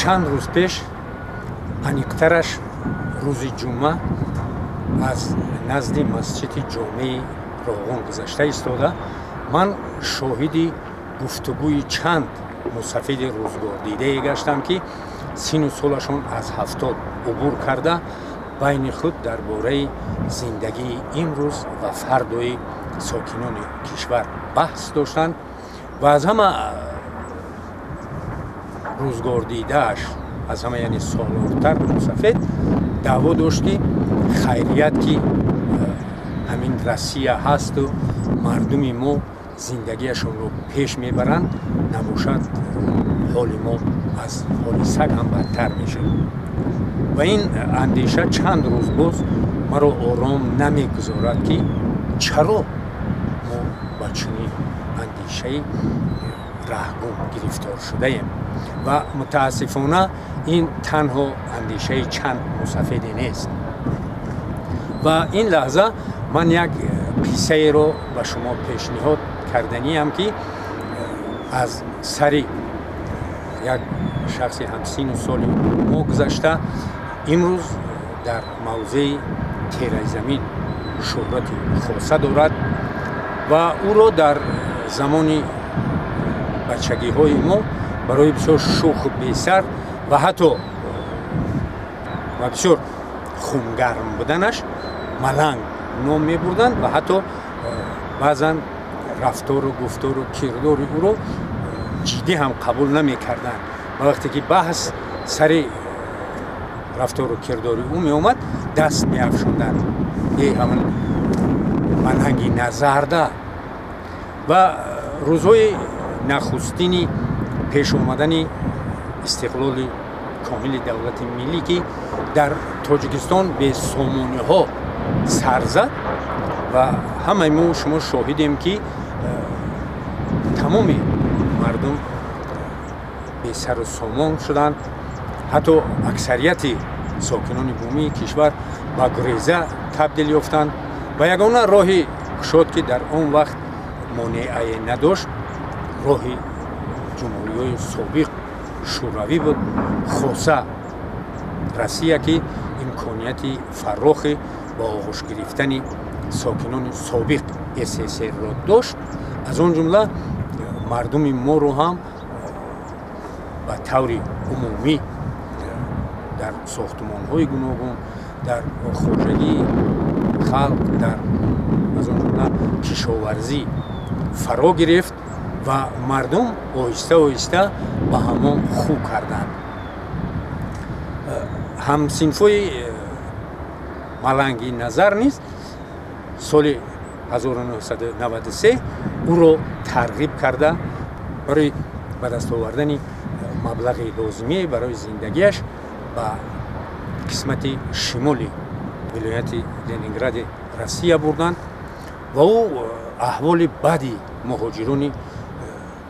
Чанд рӯз пеш, аниқтараш рӯзи ҷумъа, аз назди масҷиди ҷомеи Роғун гузашта истода, ман шоҳиди гуфтугӯи чанд мусафиди рӯзгордидае гаштам, ки сину солашон аз 70 убур карда, байни худ дар бораи зиндагии имрӯз ва фардои сокинони кишвар баҳс доштанд. Ва аз ҳама рӯзгордидааш, аз ҳама, яъне солортар мусафед даъво дошт, ки хайрият, ки ҳамин Россия ҳасту мардуми мо зиндагиашонро пеш мебаранд, набошад, ҳоли мо аз ҳоли саг ҳам бадтар мешуд. Ва ин андеша чанд рӯз боз маро ором намегузорад, ки чаро мо ба чунин андешаи раҳгум гирифтор шудаем. Ва мутаассифона ин танҳо андешаи чанд мусафеде нест. Ва ин лаҳза ман як қиссаеро ба шумо пешниҳод карданиам, ки аз сари як шахси ҳамсину соли мо гузашта, имрӯз дар мавзеи Терайзамин шӯҳрати хоса дорад ва ӯро дар замони бачагиҳои мо барои бисёр шӯху бесар ва ҳатто ва бисёр хунгарм буданаш Маланг ном мебурданд ва ҳатто баъзан рафтору гуфтору кирдори ӯро ҷиддӣ ҳам қабул намекарданд. Ва вақте ки баҳс сари рафтору кирдори ӯ меомад, даст меафшонданд: «Е, ҳамн Маланги Назарда». Ва рӯзҳои нахустини пеш омадани истиқлоли комили давлати миллӣ, ки дар Тоҷикистон бесомониҳо сар зад, ва ҳамаи мо шумо шоҳидем, ки тамоми мардум бесару сомон шуданд, ҳатто аксарияти сокинони бумии кишвар ба гуреза табдил ёфтанд. Ва ягона роҳи кушод, ки дар он вақт монеае надошт, роҳи ҷумҳуриҳои собиқ Шӯравӣ буд, хоса Россия, ки имконияти фарохи ба оғӯш гирифтани сокинони собиқ СССР-ро дошт. Аз он ҷумла мардуми моро ҳам ба таври умумӣ дар сохтумонҳои гуногун, дар хоҷагии халқ, дар аз он ҷумла кишоварзӣ фаро гирифт ва мардум оҳиста оҳиста ба ҳамон хӯ карданд. Ҳамсинфҳои Маланги Назар низ соли 1993 ӯро тарғиб карда, барои ба даст овардани маблағи лозимӣ барои зиндагиаш ба қисмати шимоли вилояти Ленингради Россия бурданд. Ва ӯ аҳволи бади муҳоҷирони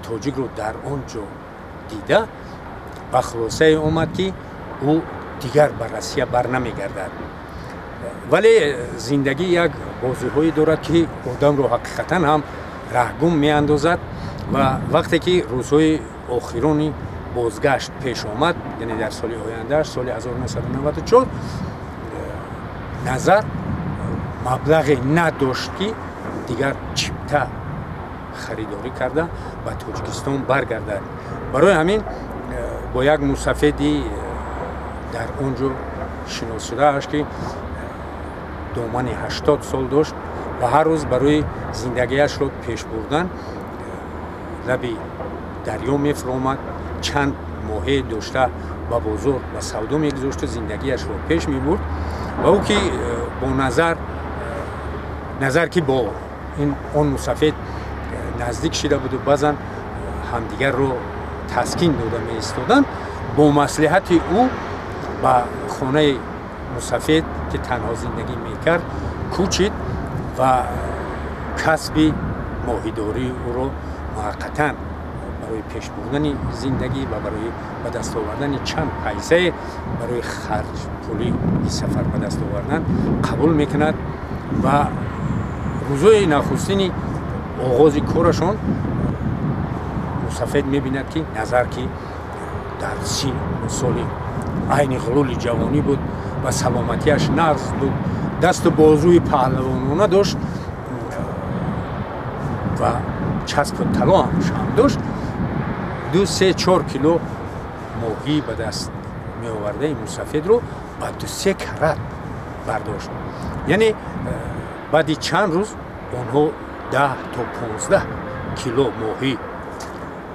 тоҷикро дар он ҷо дида, ба хулосае омад, ки ӯ дигар ба Россия барнамегардад. Вале зиндагӣ як бозиҳое дорад, ки одамро ҳақиқатан ҳам раҳгум меандозад. Ва вақте ки рӯзҳои охирони бозгашт пеш омад, яъне дар соли ояндааш, соли 1994, Назар маблағе надошт, ки дигар чипта харидорӣ карда ба Тоҷикистон баргардад. Барои ҳамин бо як мусафеди дар он ҷо шинос шудааш, ки домани 80 сол дошт ва ҳар рӯз барои зиндагиашро пеш бурдан лаби дарё мефуромад, чанд моҳе дошта ба бозор ба савдо мегузошту зиндагиашро пеш мебурд, ва ӯ ки бо Назар, ки бо он мусафед наздик шида буду баъзан ҳамдигарро таскин дода меистоданд, бо маслиҳати ӯ ба хонаи мусафед, ки танҳо зиндагӣ мекард, кӯчид ва касби моҳидории ӯро муваққатан барои пеш бурдани зиндагӣ ва барои ба даст овардани чанд пайсае барои харҷ пули сафар ба даст овардан қабул мекунад. Ва рӯзҳои нахустини оғози корашон мусафед мебинад, ки Назар, ки дар 30 соли айни ғулули ҷавонӣ буд ва саломатиаш нағз буд, дасту бозуи паҳлавонона дошт ва часпу тало ҳам дошт, 2, 3, 4 кило моҳӣ ба даст меовардаи мусафедро ба 2-3 карат бардошт. Яъне баъди чанд рӯз онҳо 10 то 15 кило моҳӣ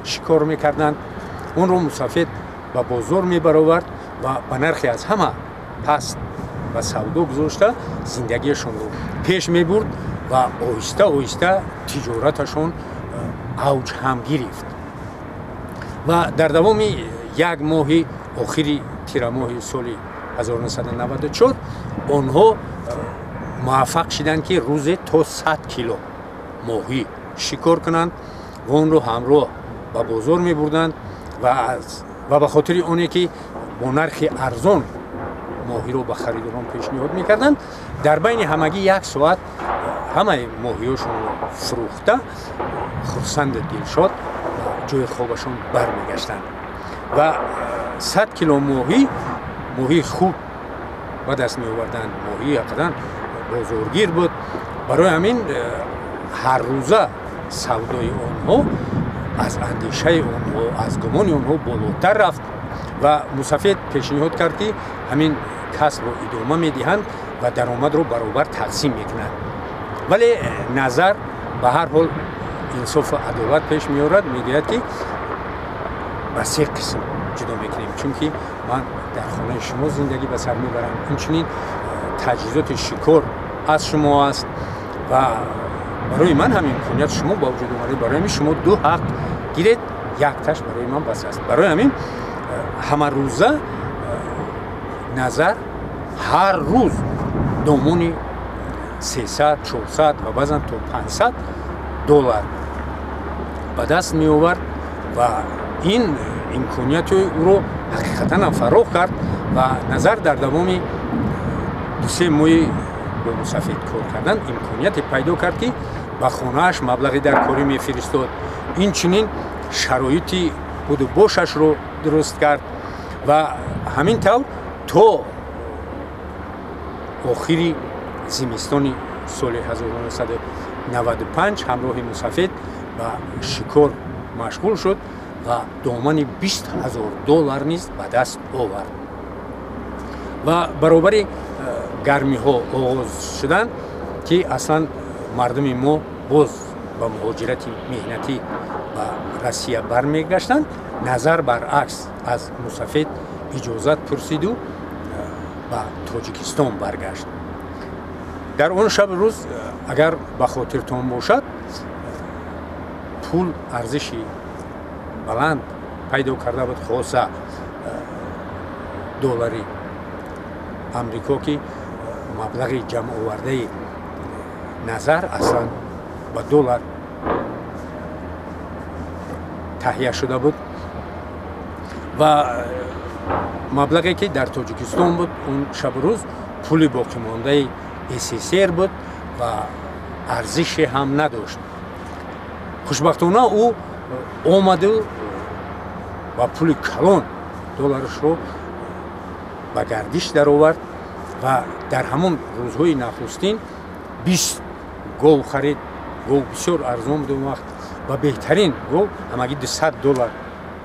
шикор мекарданд. Онро мусафед ба бозор мебаровард ва ба нархи аз ҳама паст ба савдо гузошта зиндагиашонро пеш мебурд ва оҳиста оҳиста тиҷораташон авҷ ҳам гирифт. Ва дар давоми як моҳи охири тирамоҳи соли 1994 онҳо муваффақ шиданд, ки рӯзе то 100 кило моҳӣ шикор кунанд ва онро ҳамроҳ ба бозор мебурданд ва ба хотири оне ки бо нархи арзон моҳиро ба харидорон пешниҳод мекарданд, дар байни ҳамагӣ як соат ҳамаи моҳиёшонро фурӯхта хурсанду дилшод ба ҷои хобашон бармегаштанд. Ва 100 кило моҳии хуб ба даст меоварданд. Моҳӣ ҳақиқатан бозоргир буд. Барои ҳамин ҳар рӯза савдои онҳо аз андешаи онҳо, аз гумони онҳо болотар рафт ва мусафед пешниҳод кард, ки ҳамин касбро идома медиҳанд ва даромадро баробар тақсим мекунанд. Вале Назар ба ҳар ҳол инсофу адолат пеш меорад, мегӯяд, ки ба се қисм ҷудо мекунем, чунки ман дар хонаи шумо зиндагӣ ба сар мебарам, инчунин таҷҳизоти шикор аз шумо аст ва барои ман ҳам имконият шумо ба вуҷуд омадед, барои ҳамин шумо ду ҳақ гиред, якташ барои ман бас аст. Барои ҳамин ҳамарӯза Назар ҳар рӯз домони 300, 400 ва баъзан то 500 доллар ба даст меовард ва ин имконияти ӯро ҳақиқатан ҳам фарох кард. Ва Назар дар давоми 2-3 моҳи бо мусафед кор кардан имконияте пайдо кард, ки ба хонааш маблағи дар корӣ мефиристод, инчунин шароити буду бошашро дуруст кард ва ҳамин тавр то охири зимистони соли 1995 ҳамроҳи мусафед ба шикор машғул шуд ва домани 20 000 доллар низ ба даст овард. Ва баробари гармиҳо оғоз шуданд, ки аслан мардуми мо боз ба муҳоҷирати меҳнатӣ ба Россия бармегаштанд, Назар баръакс аз мусафед иҷозат пурсиду ба Тоҷикистон баргашт. Дар он шаб рӯз, агар ба хотиртон бошад, пул арзиши баланд пайдо карда буд, хоса доллари Амрико, ки маблағи ҷамъовардаи Назар аслан ба доллар таҳия шуда буд ва маблағе ки дар Тоҷикистон буд он шабу рӯз пули боқимондаи СССР буд ва арзише ҳам надошт. Хушбахтона ӯ омаду ва пули калон долларашро ба гардиш даровард ва дар ҳамон рӯзҳои нахустин 20 гов харид. Гов бисёр арзон буд он вақт ва беҳтарин гов ҳамагӣ 200 доллар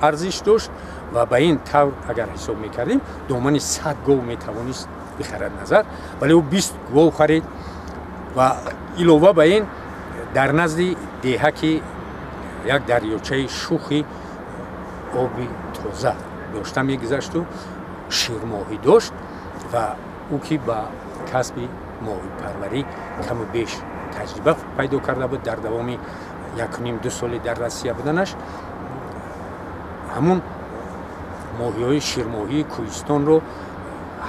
арзиш дошт ва ба ин тавр агар ҳисоб мекардем, домани 100 гов метавонист бихарад Назар, вале ӯ 20 гов харид. Ва илова ба ин дар назди деҳа, ки як дарёчаи шухи оби тоза дошта мегузашту ширмоҳӣ дошт ва ӯ ки ба касби моҳипарварӣ каму беш таҷриба пайдо карда буд дар давоми 1,5-2 соли дар Россия буданаш, ҳамун моҳиҳои ширмоҳии кӯҳистонро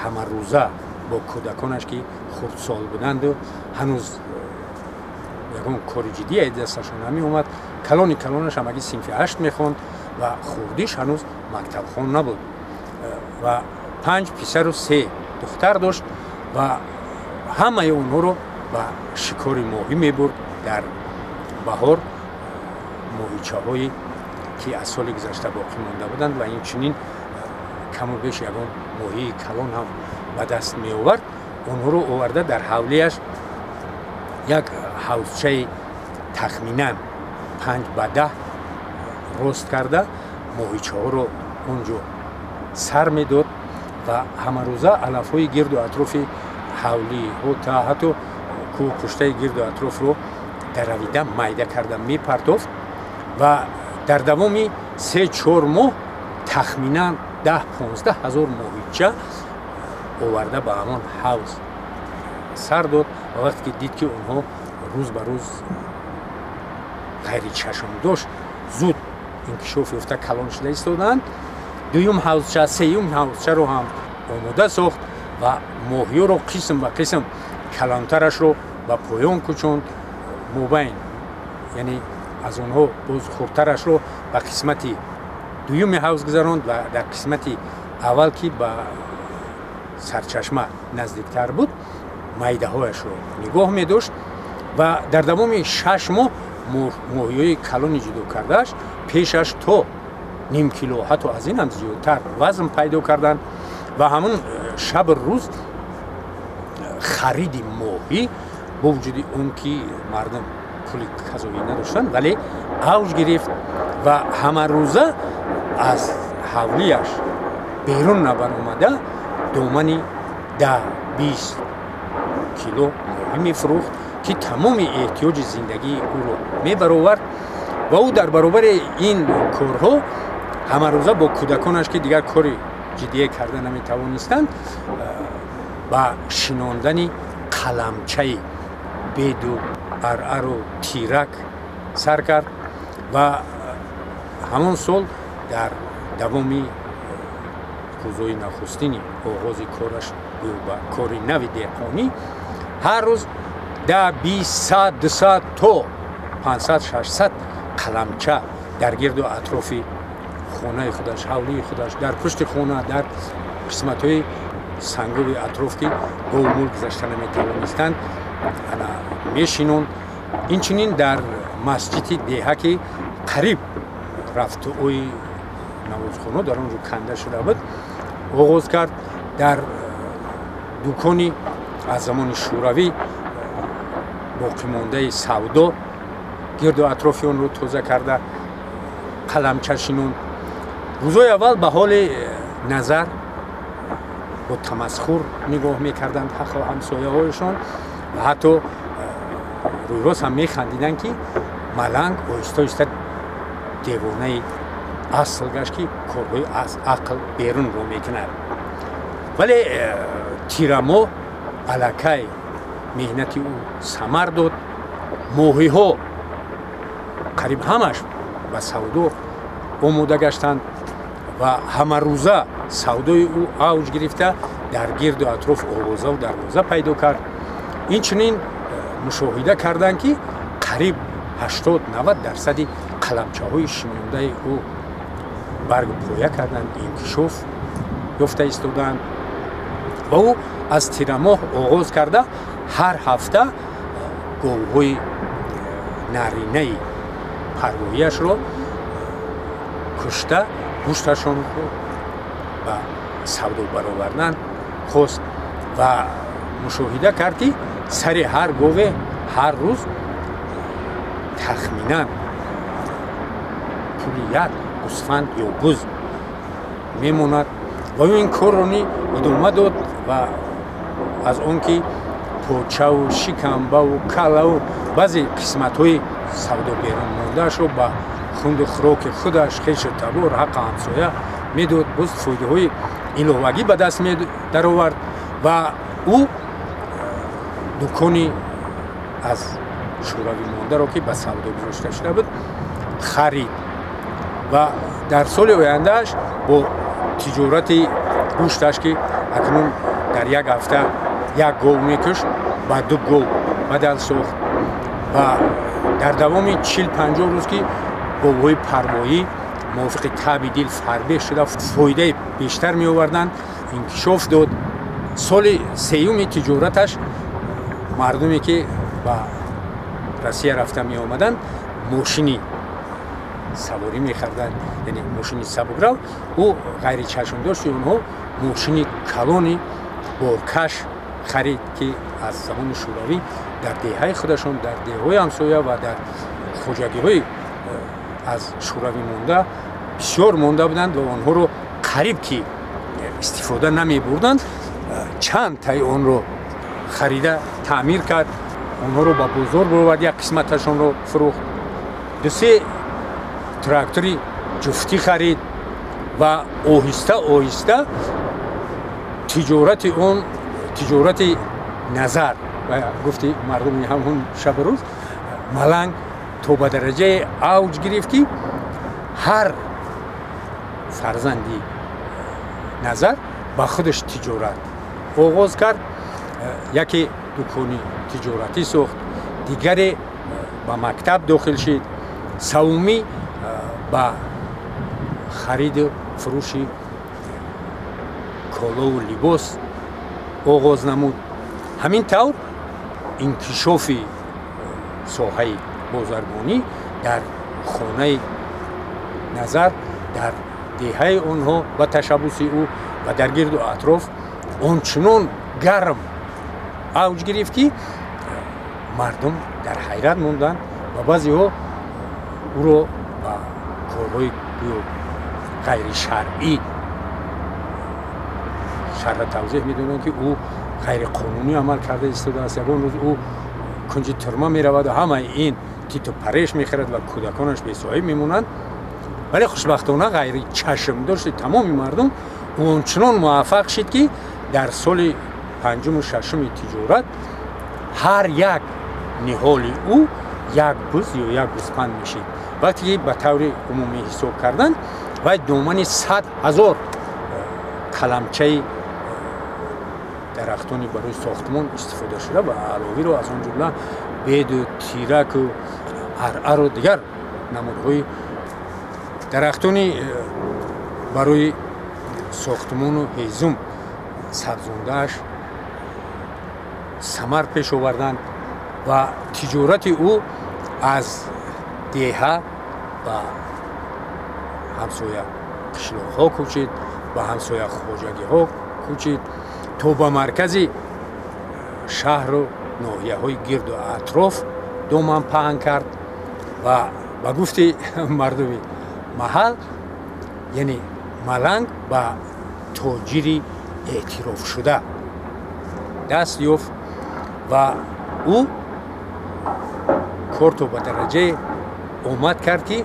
ҳамарӯза бо кӯдаконаш, ки хурдсол буданду ҳанӯз ягон кори ҷиддӣ аз дасташон намеомад, калони калонаш ҳамагӣ синфи 8 мехонд ва хурдиш ҳанӯз мактабхон набуд, ва 5 писару 3 духтар дошт ва ҳамаи онҳоро ба шикори моҳӣ мебурд. Дар баҳор моҳичаҳое ки аз соли гузашта боқӣ монда буданд ва инчунин каму беш ягон моҳии калон ҳам ба даст меовард, онҳоро оварда дар ҳавлияш як ҳавзчаи тахминан 5 ба 10 рост карда моҳичаҳоро он ҷо сар медод ва ҳамарӯза алафҳои гирду атрофи ҳавлиҳо та ҳатто кӯҳпуштаи гирду атрофро даравида майда карда мепартофт ва дар давоми 3-4 моҳ тахминан 10-15 ҳазор моҳича оварда ба ҳамон ҳавз сар дод. Ва вақте ки дид, ки онҳо рӯз ба рӯз ғайричашмдошт зуд инкишоф ёфта калон шуда истодаанд, дуюм ҳавзча, сеюм ҳавзчаро ҳам омода сохт ва моҳиёро қисм ба қисм калонтарашро ба поён кӯчонд, мобайн, яъне аз онҳо боз хурдтарашро ба қисмати дуюми ҳавз гузаронд ва дар қисмати аввал, ки ба сарчашма наздиктар буд, майдаҳояшро нигоҳ медошт. Ва дар давоми 6 моҳ моҳиҳои калони ҷудо кардааш пешаш то ним кило, ҳатто аз ин ҳам зиёдтар вазн пайдо карданд. Ва ҳамун шабу рӯз хариди моҳӣ, бо вуҷуди он ки мардум пули казоӣ надоштанд, вале авҷ гирифт ва ҳамарӯза аз ҳавлияш берун набаромада домани 10-20 кило моҳӣ мефурӯхт, ки тамоми эҳтиёҷи зиндагии ӯро мебаровард. Ва ӯ дар баробари ин корҳо ҳамарӯза бо кӯдаконаш, ки дигар кори ҷиддие карда наметавонистанд, ба шинондани қаламчаи беду арару тирак сар кард. Ва ҳамон сол дар давоми рӯзҳои нахустини оғози кораш, гӯё ба кори нави деҳқонӣ, ҳар рӯз 10, 20, 100, 200 то 500, 600 қаламча дар гирду атрофи хонаи худаш, ҳавлии худаш, дар пушти хона, дар қисматҳои сангови атроф, ки говмул гузашта наметавонистанд, ана мешинонд. Инчунин дар масҷиди деҳа, ки қариб рафтуои намозхоно дар он ҷо канда шуда буд, оғоз кард. Дар дукони аз замони шӯравӣ боқимондаи савдо гирду атрофи онро тоза карда қаламча шинонд. Рӯзҳои аввал ба ҳоли назар бо тамасхур нигоҳ мекарданд ҳаққу ҳамсояҳояшон ва ҳатто рӯйрост ҳам механдиданд, ки маланг оҳиста оҳиста девонаи асл гашт, ки корҳои аз ақл берунро мекунад. Вале тирамоҳ аллакай меҳнати ӯ самар дод. Моҳиҳо қариб ҳамаш ба савдо омода гаштанд ва ҳамарӯза савдои ӯ авҷ гирифта дар гирду атроф овозаву дарвоза пайдо кард. Инчунин мушоҳида карданд, ки қариб 80-90 дарсади қаламчаҳои шинондаи ӯ баргу поя карданд, инкишоф ёфта истодаанд. Ва ӯ аз тирамоҳ оғоз карда ҳар ҳафта говҳои наринаи парвоияшро кушта гӯшташонро ба савдо баровардан хост ва мушоҳида кард, ки сари ҳар гове ҳар рӯз тахминан пули як гӯсфанд ё буз мемонад. Ва ӯ ин корро идома дод ва аз он ки почаву шикамбаву калаву баъзе қисматҳои савдо берун мондаашро ба хунду хӯроки худаш, хешу табор, ҳаққи ҳамсоя медод, боз фоидаҳои иловагӣ ба даст даровард. Ва ӯ дукони аз шӯравӣ мондаро, ки ба савдо гузошта шуда буд, харид ва дар соли ояндааш бо тиҷорати гӯшташ, ки акнун дар як ҳафта як гов мекушт, ба ду гов бадал сохт. Ва дар давоми 40-50 рӯз, ки говҳои парвоӣ мувофиқи таъби дил фарбеҳ шуда фоидаи бештар меоварданд, инкишоф дод. Соли сеюми тиҷораташ мардуме, ки ба Россия рафта меомаданд, мошини саворӣ мехарданд, яъне мошини сабукрав. Ӯ ғайричашмдошти онҳо мошини калони боркаш харид, ки аз замони Шӯравӣ дар деҳаи худашон, дар деҳҳои ҳамсоя ва дар хоҷагиҳои аз Шӯравӣ монда бисёр монда буданд ва онҳоро қариб ки истифода намебурданд. Чанд таи онро харида таъмир кард, онҳоро ба бозор бировард, як қисматашонро фурӯхт, ду-се трактори ҷуфтӣ харид ва оҳиста оҳиста тиҷорати он, тиҷорати Назар ва гуфти мардуми ҳамон шабу рӯз маланг, то ба дараҷаи авҷ гирифт, ки ҳар фарзанди Назар ба худаш тиҷорат оғоз кард. Яке дукони тиҷоратӣ сохт, дигаре ба мактаб дохил шид, савумӣ ба хариду фурӯши колову либос оғоз намуд. Ҳамин тавр инкишофи соҳаи бозаргонӣ дар хонаи Назар, дар деҳаи онҳо ба ташаббуси ӯ ва дар гирду атроф ончунон гарм авҷ гирифт, ки мардум дар ҳайрат монданд ва баъзеҳо ӯро ба корҳои гӯё ғайришаръӣ шарҳа тавзеҳ медоданд, ки ӯ ғайриқонунӣ амал карда истодааст, ягон рӯз ӯ кунҷи тюрьма мераваду ҳамаи ин титу пареш мехӯрад ва кӯдаконаш бесоҳиб мемонанд. Вале хушбахтона ғайричашмдошти тамоми мардум ӯ ончунон муваффақ шид, ки дар соли панҷуму шашуми тиҷорат ҳар як ниҳоли ӯ як буз ё як гӯспанд мешид. Вақте ки ба таври умумӣ ҳисоб карданд, вай домани 100 000 қаламчаи дарахтони барои сохтмон истифода шуда ва аловиро, аз он ҷумла беду тираку арару дигар намудҳои дарахтони барои сохтмону ҳезум сабзондааш самар пеш оварданд ва тиҷорати ӯ аз деҳа ба ҳамсоя қишлоқҳо кӯчид, ба ҳамсоя хоҷагиҳо кӯчид, то ба маркази шаҳру ноҳияҳои гирду атроф доман паҳн кард ва ба гуфти мардуми маҳал, яъне маланг ба тоҷири эътирофшуда даст ёфт ва ӯ кор то ба дараҷае омад кард, ки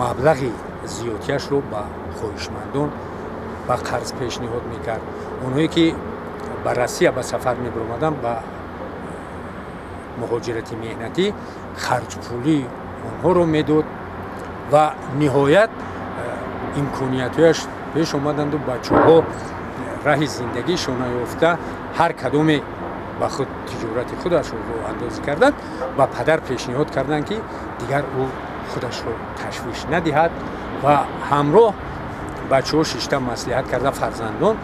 маблағи зиёдтиашро ба хоҳишмандон ба қарз пешниҳод мекард. Онҳое ки ба Россия ба сафар мебиромаданд ба муҳоҷирати меҳнатӣ, харҷпулии онҳоро медод ва ниҳоят имкониятҳояш пеш омаданду бачаҳо раҳи зиндагишона ёфта, ҳар кадоме ба худ тиҷорати худашро роҳандозӣ карданд, ба падар пешниҳод карданд, ки дигар ӯ худашро ташвиш надиҳад ва ҳамроҳ бачаҳо шишта маслиҳат карда, фарзандон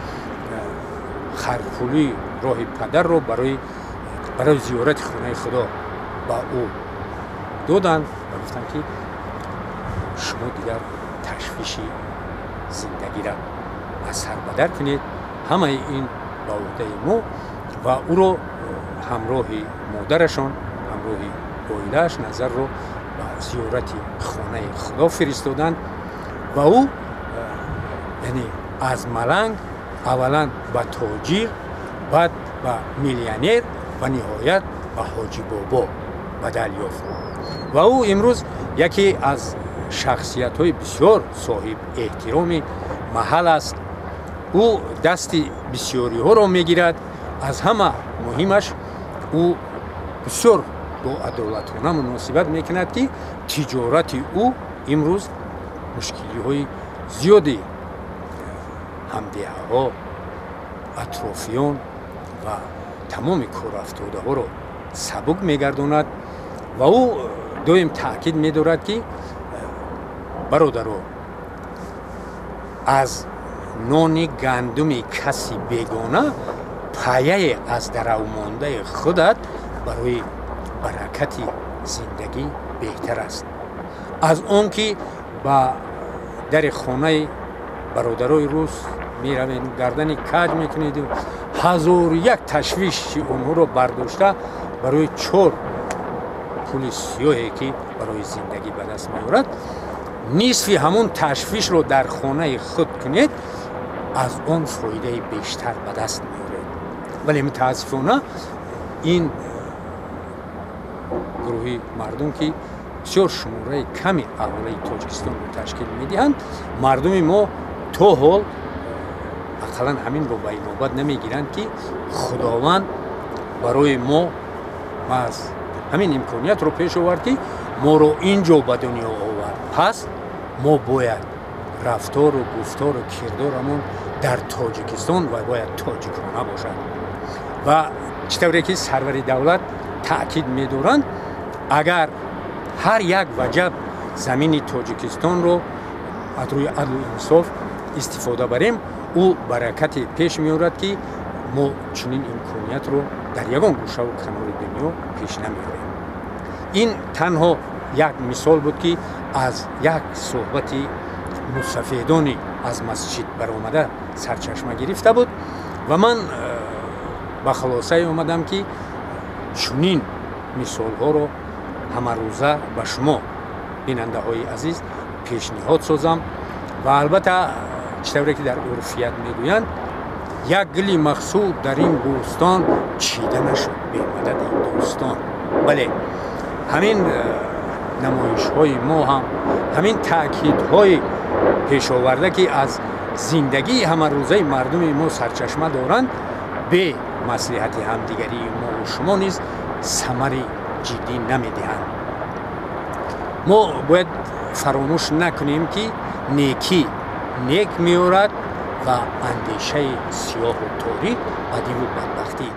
харҷпулии роҳи падарро барои зиёрати хонаи Худо ба ӯ доданд ва гуфтанд, ки шумо дигар ташвиши зиндагиро аз сар бадар кунед, ҳамаи ин ба уҳдаи мо. Ва ӯро ҳамроҳи модарашон, ҳамроҳи оилааш Назарро ба зиёрати хонаи Худо фиристоданд ва ӯ, яъне аз маланг аввалан ба тоҷир, баъд ба миллионер ва ниҳоят ба ҳоҷибобо бадал ёфт ва ӯ имрӯз яке аз шахсиятҳои бисёр соҳиб эҳтироми маҳал аст. Ӯ дасти бисёриҳоро мегирад. Аз ҳама муҳимаш, ӯ бисёр бо адолатона муносибат мекунад, ки тиҷорати ӯ имрӯз мушкилиҳои зиёди ҳамдеҳаҳо, атрофиён ва тамоми корафтодаҳоро сабук мегардонад. Ва ӯ доим таъкид медорад, ки бародаро, аз нони гандуми каси бегона паяе аз даравмондаи худат барои баракати зиндагӣ беҳтар аст. Аз он ки ба дари хонаи бародарои рус меравед, гардани каҷ мекунеду ҳазору як ташвиши онҳоро бардошта барои чор пули сиёҳе ки барои зиндагӣ ба даст меорад, нисфи ҳамон ташвишро дар хонаи худ кунед, аз он фоидаи бештар ба даст меоред. Вале мутаассифона ин гурӯҳи мардум, ки бисёр шумораи ками аҳолии Тоҷикистонро ташкил медиҳанд, мардуми мо то ҳол ақаллан ҳаминро ба инобат намегиранд, ки Худованд барои мо маҳз ҳамин имкониятро пеш овард, ки моро ин ҷо ба дунё овард. Пас мо бояд рафтору гуфтору кирдорамон дар Тоҷикистон ва бояд тоҷикона бошад. Ва чӣ тавре ки сарвари давлат таъкид медоранд, агар ҳар як ваҷаб замини Тоҷикистонро аз рӯи адлу инсоф истифода барем, ӯ баракате пеш меорад, ки мо чунин имкониятро дар ягон гӯшаву канори дунё пеш намеорем. Ин танҳо як мисол буд, ки аз як суҳбати мусафедони аз масҷид баромада сарчашма гирифта буд ва ман ба хулосае омадам, ки чунин мисолҳоро ҳамарӯза ба шумо бинандаҳои азиз пешниҳод созам. Ва албатта, чӣ тавре ки дар урфият мегӯянд, як гули мақсуд дар ин бӯстон чида нашуд бемадади дӯстон. Бале, ҳамин намоишҳои мо ҳам ҳамин таъкидҳои пешоварда, ки аз зиндагии ҳамарӯзаи мардуми мо сарчашма доранд, бе маслиҳати ҳамдигарии мову шумо низ самари ҷиддӣ намедиҳанд. Мо бояд фаромӯш накунем, ки некӣ нек меорад ва андешаи сиёҳу торик бадиву бадбахтӣ.